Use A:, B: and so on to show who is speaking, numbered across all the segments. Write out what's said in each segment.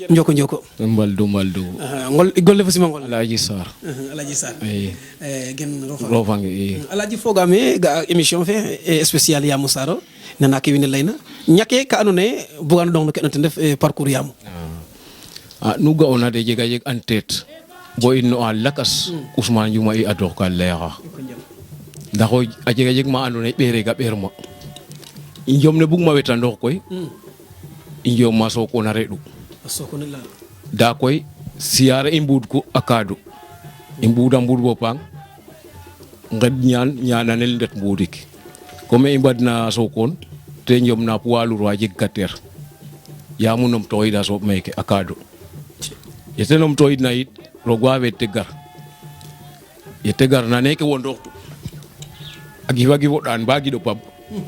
A: njoko
B: mbaldu
A: ngol golle fo sima ngol
B: Alaji Sar
A: gen
B: rofange
A: Alaji fogame ga émission fe spécial Yamou Saro nana ke wini layna ñake ka andona ye bugan dong no ke no def parcours Yamou
B: nu ga ona de jega jeg en tête bo inno a lakas Ousmane Diouma i ador ka leya ndax a jega jeg ma andona ye ɓere ga ɓeer ma i njom ne bug ma wetandor koy i njom ma sokona reɗu da koy siyaare i mbuud ko a kaadu i mbuuda mbuud bo pang nged ñaananel ndet mbuudik comme i mbadna Sokone te njom na poids lourd wa jeg ka teer yamu nom toxida sooɓ meke a kaadu yete nom toxidna yit roog wa feed te gar yete garna neke wondoxtu a gifa gifo ɗaan ba giɗo pab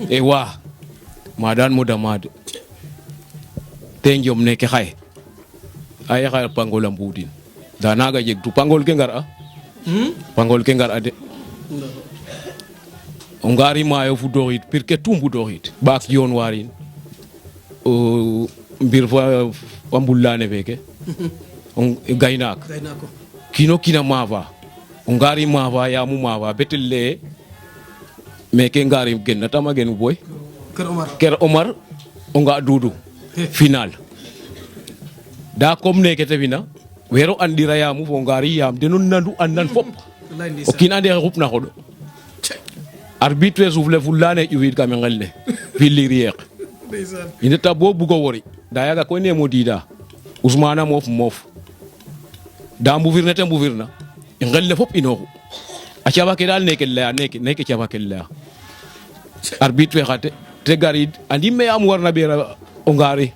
B: e wa madaan mo damade te njom neke xaye ay xaye pangol a mbuudin nda naga jeg tu pangol ke ngar a pangol ke ngar a de o ngari mayo fudoxid pir ke tout mbudoxid ɓaak yoon warin mbir fa mbulane feke gaynaak kino kina mafa o ngari mafa yamu mafa betel leye meke ngari gen tama gen boy Ker Omar o nga dudu final da comme neke te fina wero andira yamu fo ngari yam denon nandu andan fop o kin ande xupna xoɗo arbitre souffle fulane ƴufiid kam ngel ne filir yeq ine ta bo bugo wori da yaga koy ne mo dida Ousmane moof da mbufirne te mbufirna i ngel ne fop inoxu a cafa ke dal neke leya neke cafa ke leya arbitre fe xate te garid andi me am warna ɓeera o ngari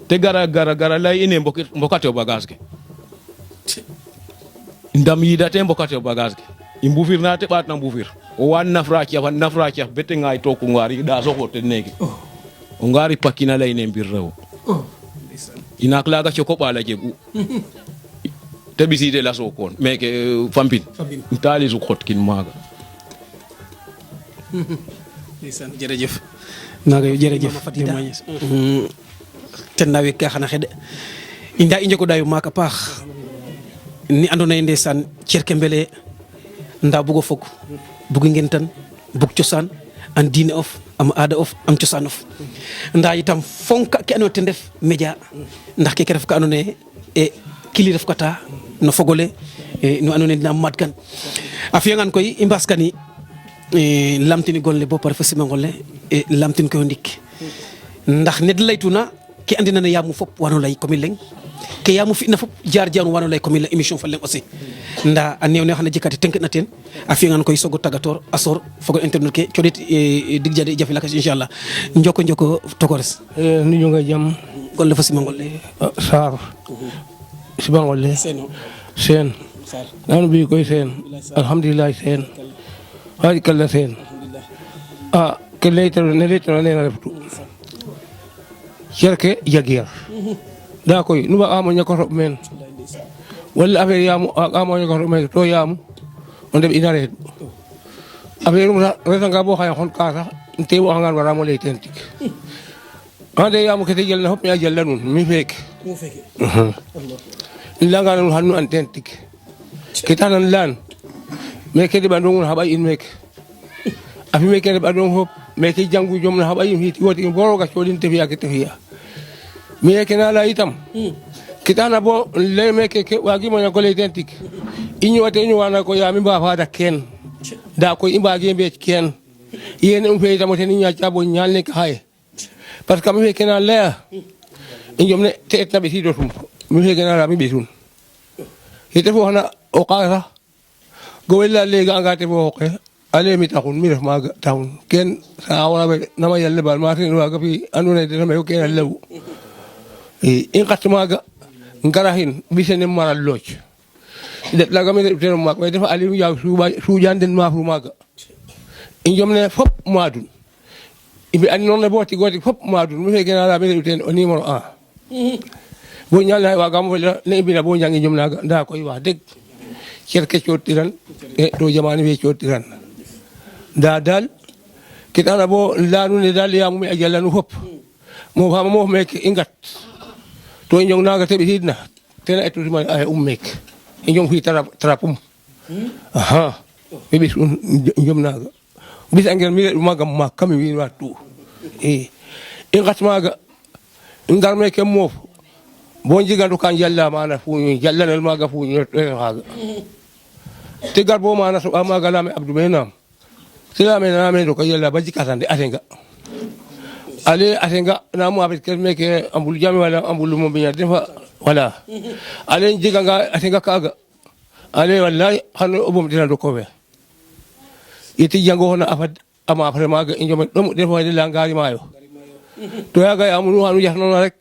B: te gara lay ine mbokate o bagage ke ndam yida te mbokate o bagage ke i mbufirna te ɓaat na mbufir o wan nafra ciaf bete ngay toku ngari da soxo te neke o ngari pakina layne mbir rew inak laga coko ɓala jegu te ɓiside la Sokone meke fampin tali suk xot kin maaga
A: jërëjëf naga yo jërëjëf ten na week ka xana xede i nda i njego dayu maaka paax ni andona ye ndeysaan cerke mbele nda bugo fog bugi ngen tan bug cosaan an diine of am aada of am cosaan of nda itam fonka ke andona ten def média ndax keke ref ka andona ye kili ref kata no fogole no andona ye dina mad kan a fiyangan koy i mbaskani lamtini golle bo pare fo simangol le lamtin koy o ndik ndax ned laytuna ke andina ne yamu fop wano lay comme leng ke yamu fina fop jaar wano lay comme la émission fa leng aussi nda a neew ne xana jikati tenk na ten a fiyangan koy sogo tagator asor fogo internet ke codit dig jade jafi lakas inshallah njoko tokores
C: nu jonga jam
A: golle fo simangol le
C: sar simangol le sen nanu bi koy sen alhamdulillah sen hari kala sen ke leytano nena reftu cerke jagiya da koy nuba amo ñako rob men walla affaire yamu amo ñako rob men to yamu on deb ina reedu affaire retanga bo xaya xon ka sax te bo hangan wara mo ley ten tik ande yamu ke te jël na hop ya jël la nun mi fek illa nga nun hanu an ten tik ke tanan lan mais ke de bandong haba in mek afi me ke de bandong hop mais ke jangu jom na haba in hiti woti boro ga chodin te fiya ke te fiya mais ke na la itam kitana bo le me ke wagi mo na ko le tentik inyo wate inyo wana ko ya mi ba fa da ken da ko imba ge be ken yene um fe itam te ni nya chabo nyal ne ka hay parce que mi ke na le injom ne te tabi si do tum mi fe ke na la mi be sun ite fo hana o qara gowella le ga ngate fo ko ale mi taxun mi def ma taxun ken sa wala be nama yalle bal ma tin wa ga fi andone de me ko ken lew in qatmaga ngarahin bisene maral loch de la ga me de ma ko def ali ya suujan den ma fu maga in jomne fop madun ibi an non le boti goti fop madun mi fe gena la be ten o numéro 1 bo nyala wa ga mo le bi na bo jangi jomna da koy wax deg cerke cotiran e do jamani be cotiran da dal kitana bo lanu ne dal ya mu ajalla nu fop mo fama mo mek ingat to injong naga tebi hidna tena etu ma ay ummek injong fi tarapum aha bibis injom naga bis angel mi maga makami wi watu ingat maga ngar meke mof bon jigandu kan jalla mana fu jalla nel maga fu haga te garbo mana so maga lame abdou benam sila me na me do ko yalla baji kasande atenga ale atenga na mo abet kelme ke ambul jami wala ambul mo binya defa wala ale jiga nga atenga kaga ale wallahi hanu obum dina do ko be iti jango na afad ama afre maga injom dum defa de langari mayo to yaga amunu hanu jahno rek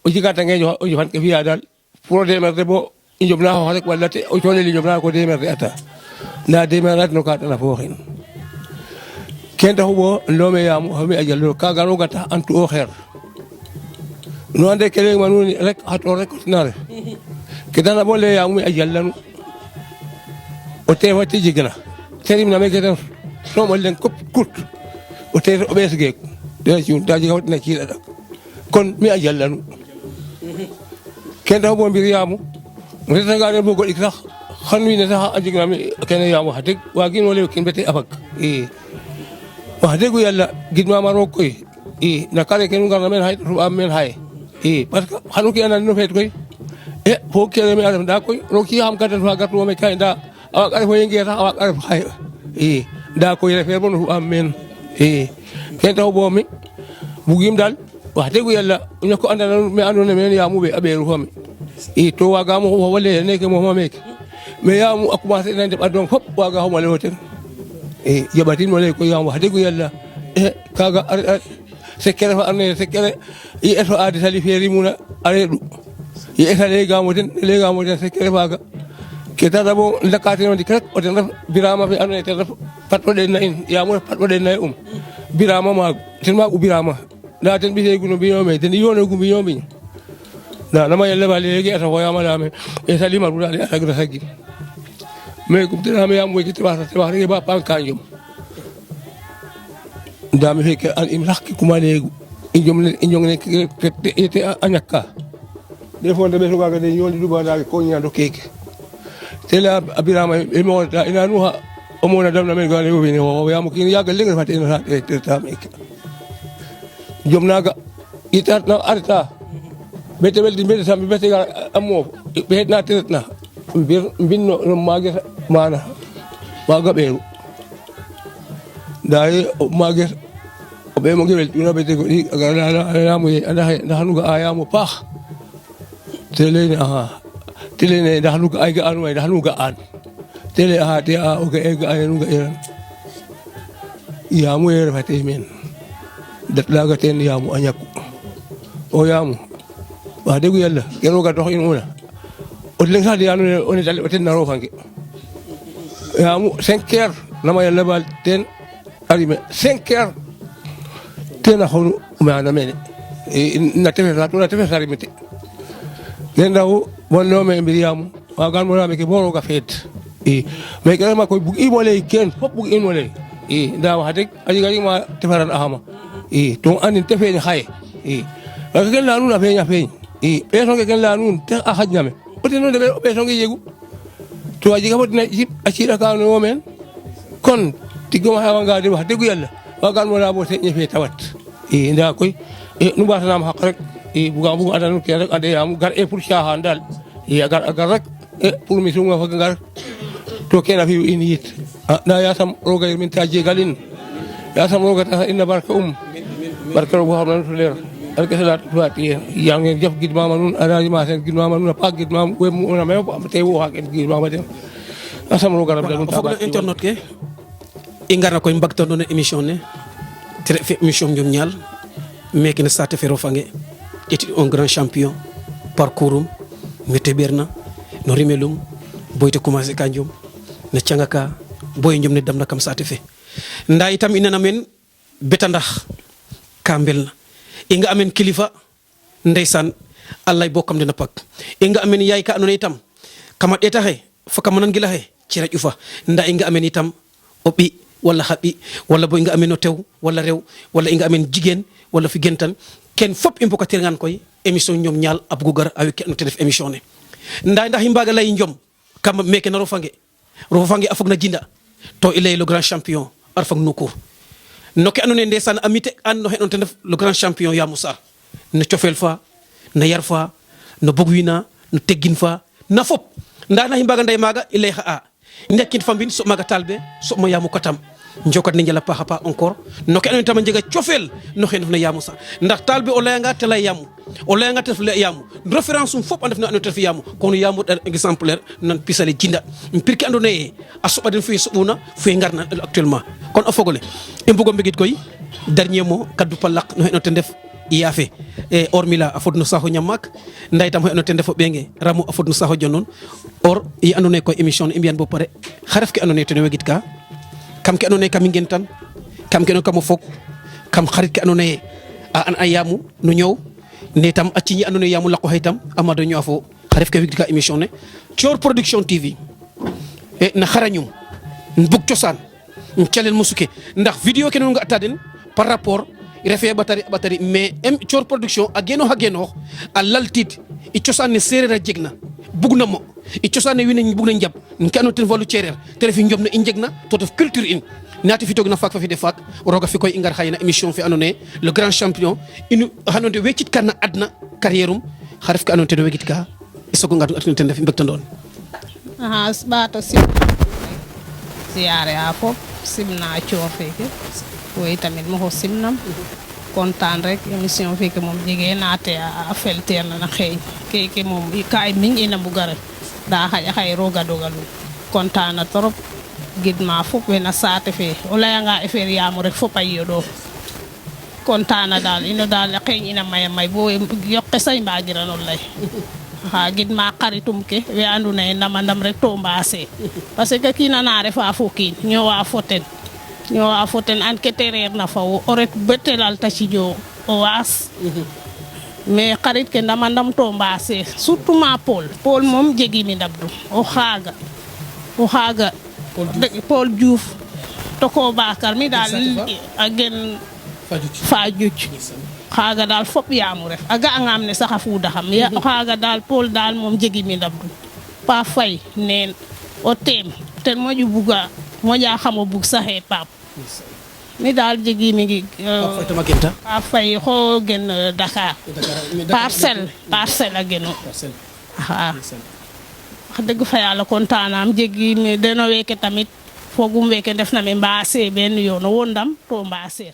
C: o jiga tange jo o fan ke fiya dal pour de mer bo injom na ho rek wala te o tole li injom na ko de mer ata na de mer no ka ta fo hin kenda hubo lome yamu hami ajallo kaga no gata antu o khair no ande kele manuni rek hato rek tinare kedana bolle yamu ajallanu o te wati jigna terim na me kedan so mo len kop kut o te o besge de ci ta jiga wat na ci da kon mi ajallanu kenda hubo mbir yamu reta ga bo go ikra xanwi ne sax ajigna mi kene yamu hatik wagi no le kin bete afak wax dëgg yàlla gid ma maro koy na kare ken ngar men hay ru am men hay parce que xanu ki anan no fet koy fo kere mi adam da koy ro ki xam katan fa gatu me kay da awa kare fo yengi ta awa kare hay da koy refer bon ru am men ken taw bo mi bugim dal wax dëgg yàlla ñu ko andal me andone men ya mu be aberu fami to waga mo wala ne ke mo mek mais ya mu akuma se nan de adon fop waga ho male hotel yabatin wala ko yam wax dëgg yàlla kaga sekere fa arne sekere eto adi sali feri muna aredu eta le gamo den sekere faga ke tata bo lakati no dikrek o den birama fi arne te patro den na in ya mo patro den na birama ma tin ma birama da ten bi guno bi yome den yono gumbi yomi na nama yalla bale ge eta ko yama dame e sali ma rula ala gra sagi mais ko dina me am weki tibasa te wax ba pan kanjum dami feke an im rakki kuma legu injom ne ete anyaka de fonde be suga de nyoli duba da ko nyando keke tela abirama e mo da ina nuha o mo na dam na me gale o bini o ya mo kin ya galle ngal fate na te ta meke jom naga itat na arta bete bel di bete sam bete ga amo be na tetna binno mage mana maga beru dai mage be mo gebel tuna bete ko agara mo ana hanu ga aya mo pa tele ne da hanu ga ay ga anu da hanu ga an tele te o ga ay ga anu ga iran ya mo yer fate men dat laga ten ya mo anyaku o ya mo ba de gu yalla kero ga dox in una o len sa di anu on dal o ten na ro fange ya mu 5 heures nama yalla bal ten arime 5 heures ten na honu ma na mene na tefe sa to na tefe sa rimete len daw bon no me mbiriam wa gal mo me ke boro ga fet me ke ma ko bu i mole ken fop bu i mole da wa hadik aji ga ma tefaran ahama to anin tefe ni hay ba ke la nu na fe nya fe e so ke la nu te a hajna me o te no de be so ngi yegu to aji ga botina jip acira ka no men kon tigo ha nga de wax degu yalla wagal mo la bo te ñefe tawat nda koy nu ba tanam hak rek bu adanu ke rek ade am gar pour shahan dal agar rek pour mi sunga fa gar to kena fi in yit na ya sam roga min taje galin ya sam roga ta inna barka barka bo xam na to leer alka salat fati yang jef gid mama nun ada ma sen gid mama nun pa gid mama we mo na me te wo ha gid mama dem asam roga rabda nun
A: tabat internet ke ingara koy mbakto no émission ne très fait émission ñom ñal meki na sate fero fange était un grand champion parcourum mete berna no rimelum boyte commencé kanjum ne ciangaka boy ñom ne dam na kam sate fe nda itam inana men beta ndax kambel inga amen kilifa ndaysan allah bokkam dina pak inga amen yaay ka anone itam kama deta he faka manan gila he ci raju fa nda inga amen itam obi walla haɓɓi walla bo inga amen no tew walla rew walla inga amen jigéen walla fi gen tan ken fop i mbokatirngan koy émission ñoom ñaal a bugo gar a wekke no te def émission ne ndax i mbaga lay njom kam meke na rofange a fog na jinda to i lay le grand champion a refang no cour no ke andoona yee ndeysaan a mite an no xeɗon ten ref le grand champion Yamou Sarr no cofeel fa no yar fa no bog wiina no teggin fa na fop nda na i mbaga nday maaga i lay xa a ndekkin fa mbin soɓ maaga talbe soɓ mo Yamou katam njokat ne njala paax a paax encore no ke andoona yee tam a njega cofeel no xe ndef na Yamou Sarr ndax talbe o layanga te lay Yamou o layanga te ref Yamou référence um fop a ndef no andoona yee te ref Yamou kono Yamou exemplaire nan pisale jinda pir ke andoona yee a soɓa den fo ye soɓuna fo ye ngarna actuellement kon a fogole i mbugo mbegit koy dernier mot kaddu palak no xeno te ndef Yafe Ormila a fod no saaxo ñam maak nda itam xeno te ndef o ɓeenge Ramou a fod no saaxo jonon or i andoona yee koy émission ne i mbi'an bo pare xa ref ke andoona yee ten o wegit ka kam ke andoona yee kam i ngen tan kam ke kam o fog kam xarit ke andoona yee a an a Yamou no ñoow ne tam a ciñi andoona yee Yamou laqoxe itam a mado ñoowa fo xa ref ke wegit ka émission ne Thior Production TV na xarañum bug cosaan calel mosuke ndax vidéo ke nu nga'ta den par rapport refe batari mais Thior Production a genoox a laltiid i cosaan ne seereer a jegna bugna mo i cosaan ne wiin we bugna njab ke andoona yee ten walu ceereer te ref njom ne i njegna to ref culture in naati fitoogna faak fa fide faak roga fi koy i ngar xaye na émission fe andoona yee le grand champion inu andoona yee wecit ka na adna carrière um xa ref ke andoona yee ten wegit ka i soog o ngar atno ten ref i mbektandoon
D: ɓaato siyaare a fop simna Thior feke woy tamit maxo simnam kontaan rek émission feke moom jege naate a felteerna na xeeñ keke moom ka i miñ ina mbuga ref nda xaye roga dogalum kontaan na trop gidma fop we na saate fe o layanga affaire Yamou rek fop a yoɗo kontaan na daal ino daal a xeeñ ina maya may bo yoqe say mbagirano lay xa gidma xaritum ke we andoona yee ndam rek to mbaase parce que kiin ana refa fo kiin ñoowa fo ten an ke te reer na fa wo o ret betelal ta ciƴo o waas mais xarit ke ndam to mbaase surtout ma Paul moom jegimi ndabdum o xaaga Paul Diouf to ko Bakar mi daal a gen Fadiouth xaaga daal fop Yamou ref a ga'angaam ne sax a fuudaxam xaaga daal Paul daal moom jegimi ndabdum Pa Faye neen o teem ten moƴa xam o bug saxe Pape mi daal jegimi ngi Pa Faye xo gen Dakar parcelle a genu xa wax dëgg fa yàlla kontaanam jegimi deno weke tamit fogum weke ndef na me mbaase ben yoon o wo ndam to mbaaseer